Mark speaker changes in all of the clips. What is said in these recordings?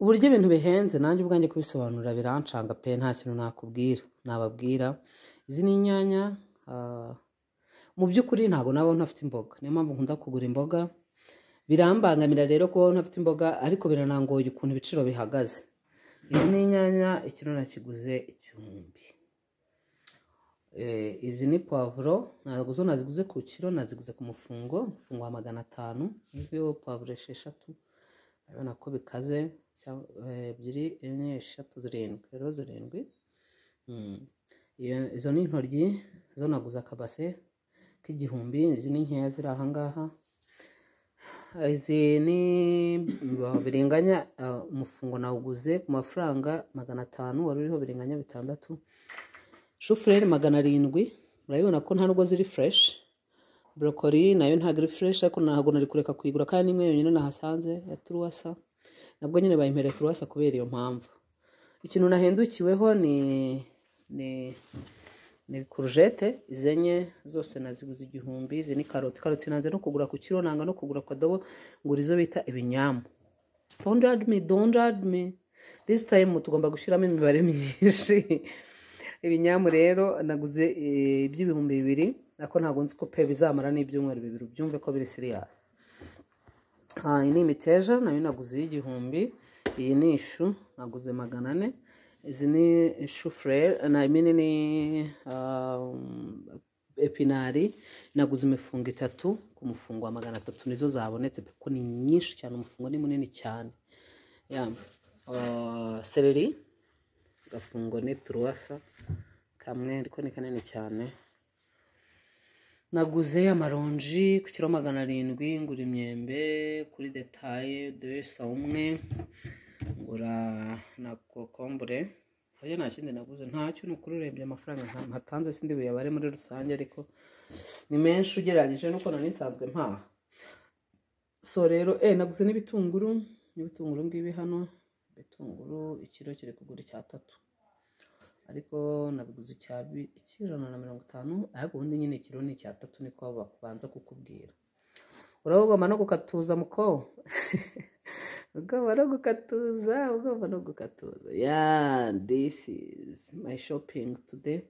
Speaker 1: Uburyo ibintu bihenze nanjye ubwanjye kubisobanura birancanga pe, nta kintu nakubwira nababwira. Izi ni inyanya, mu by'ukuri ntabwo naba ntafite imboga, niyo mpamvu nkunda kugura imboga. Birambangamira rero kuba ntafite imboga, ariko biranangoye ukuntu ibiciro bihagaze. Izi ni inyanya, ikiro nakiguze 1000. Izi ni puwavuro, ntabwo zo naziguze ku kiro, naziguze ku mufungo, umufungo wa 500, niyo puwavuro 6, urabona ko bikaze, 2, 4, 6, 7, rero 7. Izo ni intoryi, zo naguze akabase k'igihumbi, izi ni nkeya ziri aha ngaha. Izi ni biringanya, umufungo nawuguze ku mafaranga 500, wari uriho biringanya 6. Shufureri 700, urabibona ko nta nubwo ziri fresh. Brokoli nayo ntabwo iri fresh, ariko ntabwo nari kureka kuyigura kandi nimwe yonyine nahasanze ya turuwasa, nabwo nyine bayimpereye turuwasa kubera iyo mpamvu. Ikintu nahendukiweho ni kurujete, izi zose naziguze 1000. Izi ni karoti, karoti nanze no kugura ku kiro, nanga no kugura ku kadobo, ngura izo bita ibinyamu. Don't judge me, don't judge me. This time tugomba gushyiramo imibare myinshi. Ibinyamu rero naguze iby'2000, ariko ntabwo nzi ko pe bizamara n'ibyumweru 2, ubyumve ko biri serious. Iyi ni imiteja nayo naguze 1000. Iyi ni ishu naguze 400. Izi ni shufureri, na imini ni epinari, naguze imifungo 3 ku mufungo wa 300, nizo zabonetse kuko ni nyinshi cyane, umufungo ni munini cyane. Seleri gafungo ni turuwasa kamwe, ariko ni kanini cyane. Naguze amaronji ku kiro 700, ngura imyembe kuri detaye 201, ngura na kokombure. Hoya nta kindi naguze, ntacyo, ni ukuri urebye amafaranga ntatanze sindi buyabare muri rusange, ariko ni menshi ugereranyije n'uko nari nsanzwe mpaha. So rero naguze n'ibitunguru, n'ibitunguru ngibi hano, ibitunguru ikiro kiri kugura 3, ariko nabiguze 150, ariko ubundi nyine ikiro ni 3, niko babanza kukubwira. Urabona no gukatuza muko ugomba no gukatuza, ugomba no gukatuza. Yeah, this is my shopping today.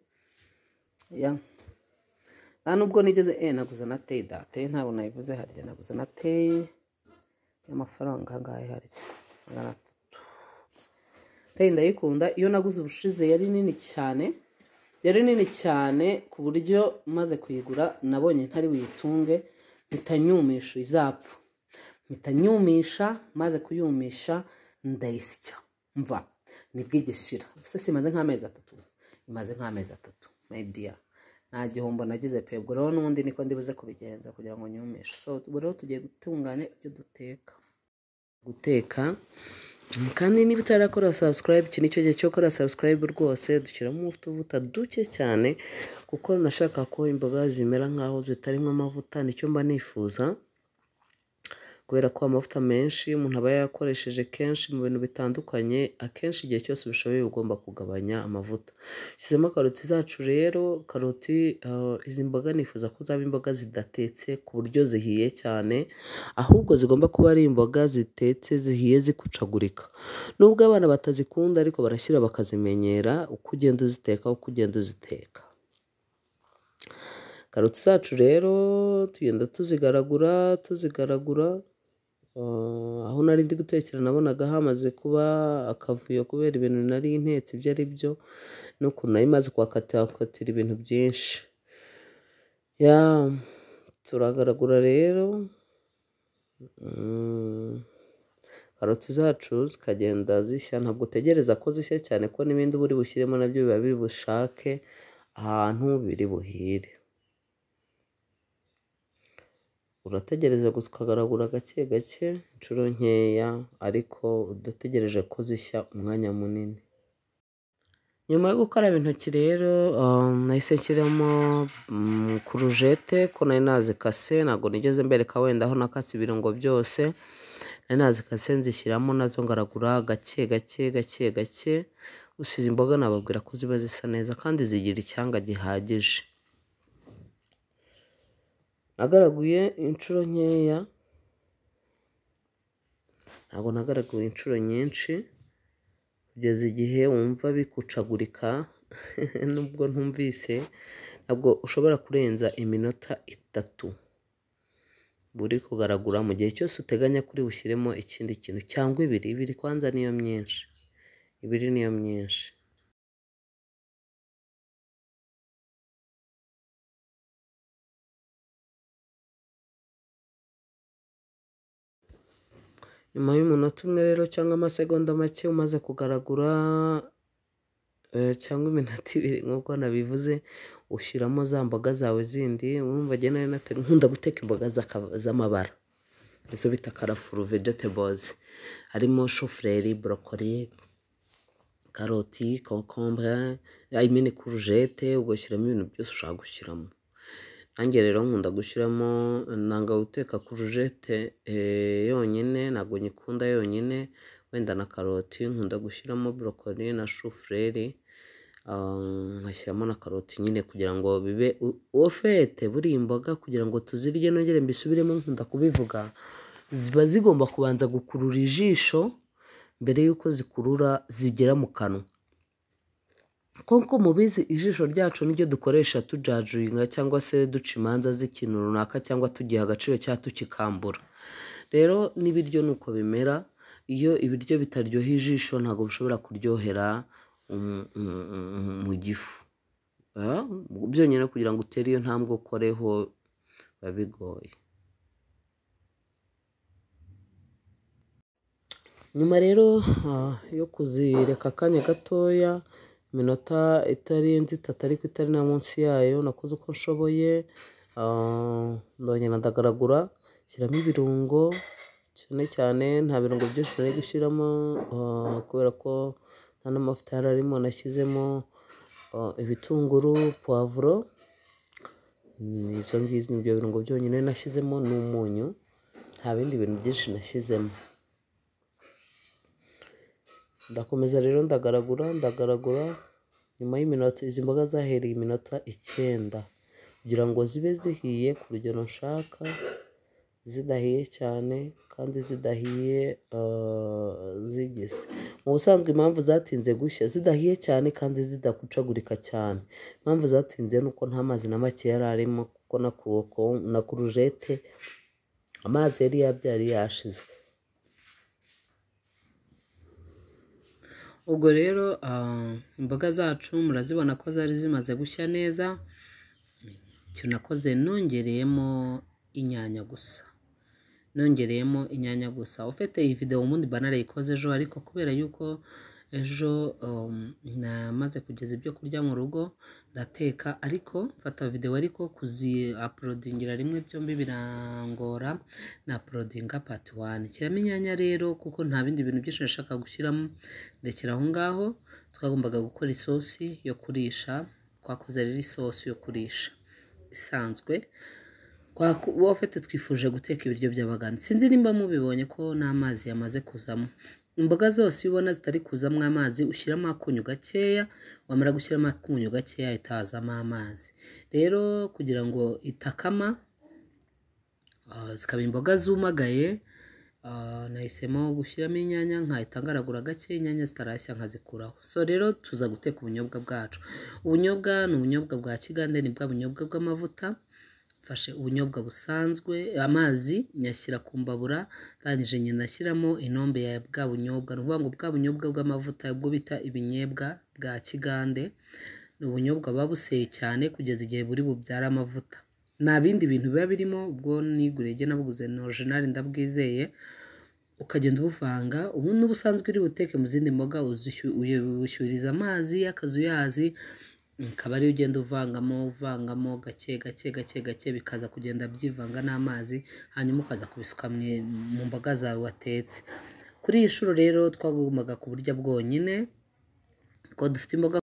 Speaker 1: Yeah, nta nubwo nigeze naguze na teyi da, teyi ntabwo nayivuze harya, naguze na teyi y'amafaranga angahe harya, 300. Teyi ndayikunda, iyo naguze ubushize yari nini cyane, yari nini cyane ku buryo maze kuyigura nabonye ntari buyitunge, mpita nyumisha izapfa, mpita nyumisha, maze kuyumisha ndayisya, mva nibwo igishira. Ubuse simaze nk'amezi 3, imaze nk'amezi 3 my dear, nta gihombo nagize pe. Ubwo rero n'ubundi niko ndibuze kubigenza kugira ngo nyumishe. So ubu rero tugiye gutunganya ibyo duteka, guteka. Kandi niba utarakora subscribe, iki nicyo gihe cyo gukora subscribe rwose. Dushyiramo utuvuta duke cyane kuko nashaka ko imboga zimera nkaho zitarimo amavuta, nicyo mba nifuza, kubera ko amavuta menshi umuntu aba yakoresheje kenshi mu bintu bitandukanye, akenshi igihe cyose ubishoboye ugomba kugabanya amavuta. Shyizemo karoti zacu rero, karoti, izi mboga nifuza ko zaba imboga zidatetse ku buryo zihiye cyane, ahubwo zigomba kuba ari imboga zitetse zihiye zikucagurika. Nubwo abana batazikunda ariko barashyira bakazimenyera uko ugenda uziteka, uko ugenda uziteka. Karoti zacu rero tugenda tuzigaragura, tuzigaragura. Aho nari ndi gutekera nabonaga hamaze kuba akavuyo kubera ibintu nari ntetse ibyo ari byo, n'ukuntu nari maze kuhakatira ibintu byinshi. Turagaragura rero, karoti zacu zikagenda zishya, ntabwo utegereza ko zishya cyane ko n'ibindi uba uri bushyiremo nabyo biba biri bushake ahantu biri buhire. Urategereza gusa ukagaragura gake gake inshuro nkeya, ariko udategereje ko zishya umwanya munini. Nyuma yo gukaraba intoki rero, nahise nshyiramo kurujete ko nari nazikase, ntabwo nigeze mbereka wenda aho nakase ibirungo byose, nari nazikase nzishyiramo nazo ngaragura gake gake gake gake. Gusa izi mboga nababwira ko ziba zisa neza kandi zigira icyanga gihagije. Nagaraguye inshuro nkeya, Ntabwo nagaraguye inshuro nyinshi, kugeza igihe wumva bikucagurika, nubwo ntumvise, ntabwo ushobora kurenza iminota 3 buri kugaragura, mu gihe cyose uteganya kuri bushyiremo ikindi kintu, cyangwa 2, 2 kwanza niyo myinshi, 2 niyo myinshi. Nyuma y'umunota umwe rero cyangwa amasegonda make umaze kugaragura, cyangwa iminota 2 nk'uko nabivuze, ushyiramo za mboga zawe zindi. Urumva njye nari nkunda guteka imboga z'amabara, izo bita colorful vegetables, harimo shufureri, broccoli, karoti, concombre, I mean courgette, ugashyiramo ibintu byose ushaka gushyiramo. Nanjye rero nkunda gushyiramo, nanga guteka courgette yonyine, ntabwo nyikunda yonyine, wenda na karoti, nkunda gushyiramo broccoli na shufureri, nkashyiramo na karoti nyine kugira ngo bibe ofete. Buriya imboga kugira ngo tuzirye, nongere mbisubiremo, nkunda kubivuga, ziba zigomba kubanza gukurura ijisho mbere y'uko zikurura zigera mu kanwa. Kuko mubizi ijisho ryacu niryo dukoresha tujajinga cyangwa se duca imanza z'ikintu runaka, cyangwa tugiha agaciro cyangwa tukikambura. Rero n'ibiryo nuko bimera, iyo ibiryo bitaryoheye ijisho ntabwo bishobora kuryohera mu gifu. Byonyine kugira ngo utere iyo ntambwe ukoreho biba bigoye. Nyuma rero yo kuzireka akanya gatoya, iminota itarenze 3 ariko itari na munsi yayo, nakoze uko nshoboye, ndongera ndagaragura, shyiramo ibirungo, cyane cyane nta birungo byinshi nari gushyiramo, kubera ko nta n'amavuta yari arimo, nashyizemo ibitunguru, puwavuro, izo ngizo nibyo birungo byonyine nashyizemo, n'umunyu, nta bindi bintu byinshi nashyizemo. Ndakomeza rero ndagaragura, ndagaragura, nyuma y'iminota, izi mboga zahereye iminota 9 kugira ngo zibe zihiye ku rugero nshaka, zidahiye cyane kandi zidahiye zigise. Mu busanzwe impamvu zatinze gushya, zidahiye cyane kandi zidakucagurika cyane, impamvu zatinze ni uko nta mazi na make yari arimo, kuko na kurujete amazi yari yabyari yashize. Ubwo rero imboga zacu murazibona ko zari zimaze gushya neza. Icyo nakoze nongereyemo inyanya gusa, nongereyemo inyanya gusa. Ufite iyi video ubundi mba narayikoze ejo, ariko kubera yuko ejo namaze kugeza ibyo kurya mu rugo ndateka, ariko mfata video, ariko kuzi uploadingira rimwe byombi birangora, na uploadinga part 1. Shyiramo inyanya rero kuko nta bindi bintu byinshi nashaka gushyiramo, ndekera aho ngaho. Twagombaga gukora isosi yo kurisha, twakoze rero isosi yo kurisha isanzwe. Ufite twifuje guteka ibiryo by'abagande, sinzi nimba mubibonye ko n'amazi yamaze kuzamo. Imboga zose iyo ubona zitari kuzamo amazi, ushyiramo akunyu gakeya, wamara gushyiramo akunyu gakeya itazamo amazi. Rero kugira ngo itakama, zikaba imboga zumagaye, nahisemo gushyiramo inyanya, nkahita ngaragura gake, inyanya zitarashya nkazikuraho. So rero tuza guteka ubunyobwa bwacu. Ubunyobwa ni ubunyobwa bwa kigande, ni bwa bunyobwa bw'amavuta. Mfashe ubunyobwa busanzwe, amazi nyashyira ku mbabura, ndangije nyina nashyiramo inombe ya bwa bunyobwa. Ni ukuvuga ngo bwa bunyobwa bw'amavuta, ubwo bita ibinyebwa bwa kigande, ni ubunyobwa buba buseye cyane kugeza igihe buri bubyara amavuta. Nta bindi bintu biba birimo, ubwo niguriye njye nabuguze ni original ndabwizeye. Ukagenda ubuvanga, ubu n'ubusanzwe uri buteke mu zindi mboga, ubushyuriza amazi y'akazuyazi, akaba ariyo ugenda uvangamo, uvangamo gake gake gake gake, bikaza kugenda byivanga n'amazi, hanyuma ukaza kubisuka mu mboga zawe watetse. Kuri iyi nshuro rero twagombaga kuburya bwonyine, ko dufite imboga.